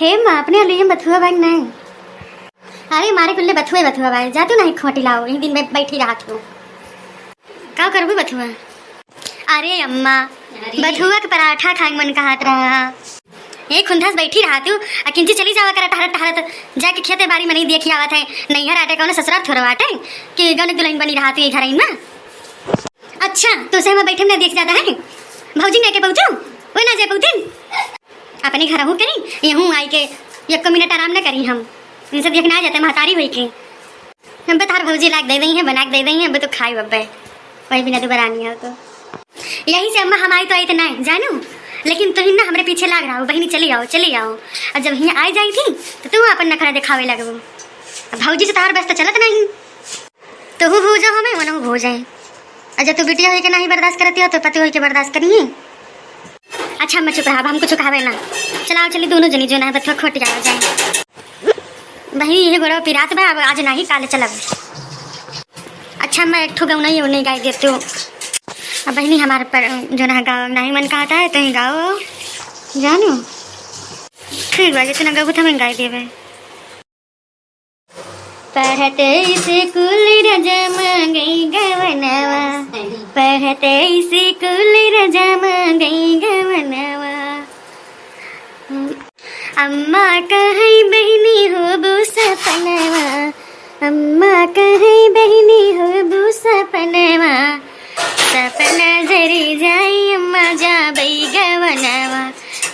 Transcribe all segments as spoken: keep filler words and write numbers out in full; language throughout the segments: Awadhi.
हे माँ, अपने लिए बथुआ बाग नहीं? अरे मारे कुल्ले बथुए बथुआ बाग, जा तू नहीं खोटी लाओ, एक दिन बै-, बैठी रहा तू। का करबू बथुआ? अरे अम्मा, अरे। बथुआ के पराठा खाए के मन कहत रहा। ए खुंधस बैठी रहा तू, आ किंची चली जावा करा टहरत टहरत, जाके खेते बारी में नहीं देखी आवत है, नैहर आटे कौनो ससुराल थोड़ो आटे, कि गौने दुल्हन बनी रहा तू ये घर में। अच्छा, तो से हम बैठे में देख जाता है, भौजी ने के पौतू, वो ना जाए पौतिन, अपने घर हूँ करी, यहूँ आई के एक मिनट आराम न करी हम, इनसे देखना आ जाते महतारी हुई के। हम बता भौजी लाग दे दई है, बना के दे दई है, अब तो खाई बब्बे, वही बिना दुबरानी हो तो। यही से अम्मा हम आई तो आई तो नहीं जानू, लेकिन तुम ना हमरे पीछे लाग रहा हो, बहिनी चली आओ, चली आओ। और जब हियाँ आई जाई थी तो तू अपन नखरा दिखावे लगबू। अब भौजी से तार बस तो चलत नहीं, तो हूँ भूजो हमें, वो ना भूजे। और जब तू बिटिया होई के नहीं बर्दाश्त करती हो तो पति होई के बर्दाश्त करिए। अच्छा अम्मा चुप रहा, अब हम कुछ कहावे ना। चलाओ चली दोनों जनी जो ना है बथुआ खोट जाओ जाए। बहिनी, ये गोड़वा पिरात बा, अब आज नाही, काले चलब। अच्छा, मैं एक ठो गौना ये उन्हें गाय देते हो। अब बहिनी, हमारे पर जो ना गाओ, नाही मन कहता है, तो ही गाओ, जानो। ठीक बा, जितना गाओ, तो हम गाय देवे। पढ़ते स्कूल रजा मा गई गवनवा, पढ़ते स्कूल रजा मा गई गवनवा। अम्मा कहै बहिनी होबो सपनवा, अम्मा कहै बहिनी होबो सपनवा, सपना जरी जाई अम्मा जाबै गवनवा,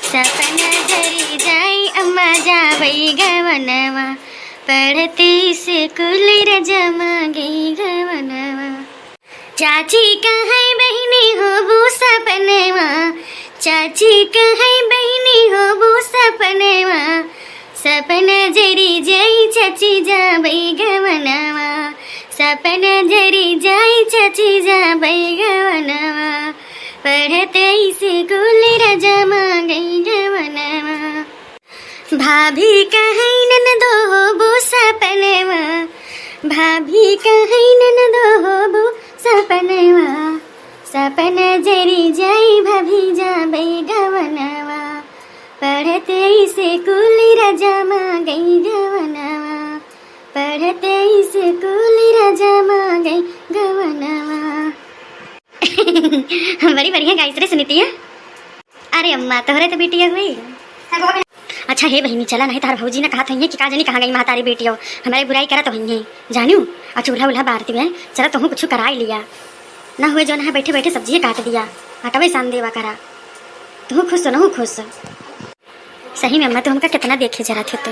सपना जरी जाई अम्मा जाबै गवनवा, पढ़ते स्कूल रजा मा गई गवनवा। चाची कहै बहिनी होबो सपनवा, चाची कहै बहिनी होबो सपनवा, सपना जरी जाई चाची जाबै गवनवा, सपना जरी जाई चाची जाबै गवनवा, पढ़ते स्कूल रजा मा गई गवनवा। भाभी कहै ननदो होबो सपनवा, भाभी कहै ननदो होबो सपनवा, सपना जरी जाई भाभी जाबै गवनवा, पढ़ते स्कूल रजा मा गई गवनवा, पढ़ते स्कूल रजा मा गई गवनवा। बड़ी बढ़िया गाइस रे सुनीतिया। अरे अम्मा, तोहरे तो बिटिया हुई। अच्छा हे बहिनी, चला नहीं, तार भौजी ने कहत हइये कि का जानी कहाँ गई महतारी बिटिया, हमारे बुराई करत हइये, जानू, आ चूल्हा उल्हा बार दिवे, चला तोहू कुछ कराई लिया, ना हुए जो ना है बैठे बैठे सब्जिये काट दिया, आटवे सान देवा करा, तोहू खुश हो, नहू खुश। सही में अम्मा, तू हमका कितना देखे जरा थे तो।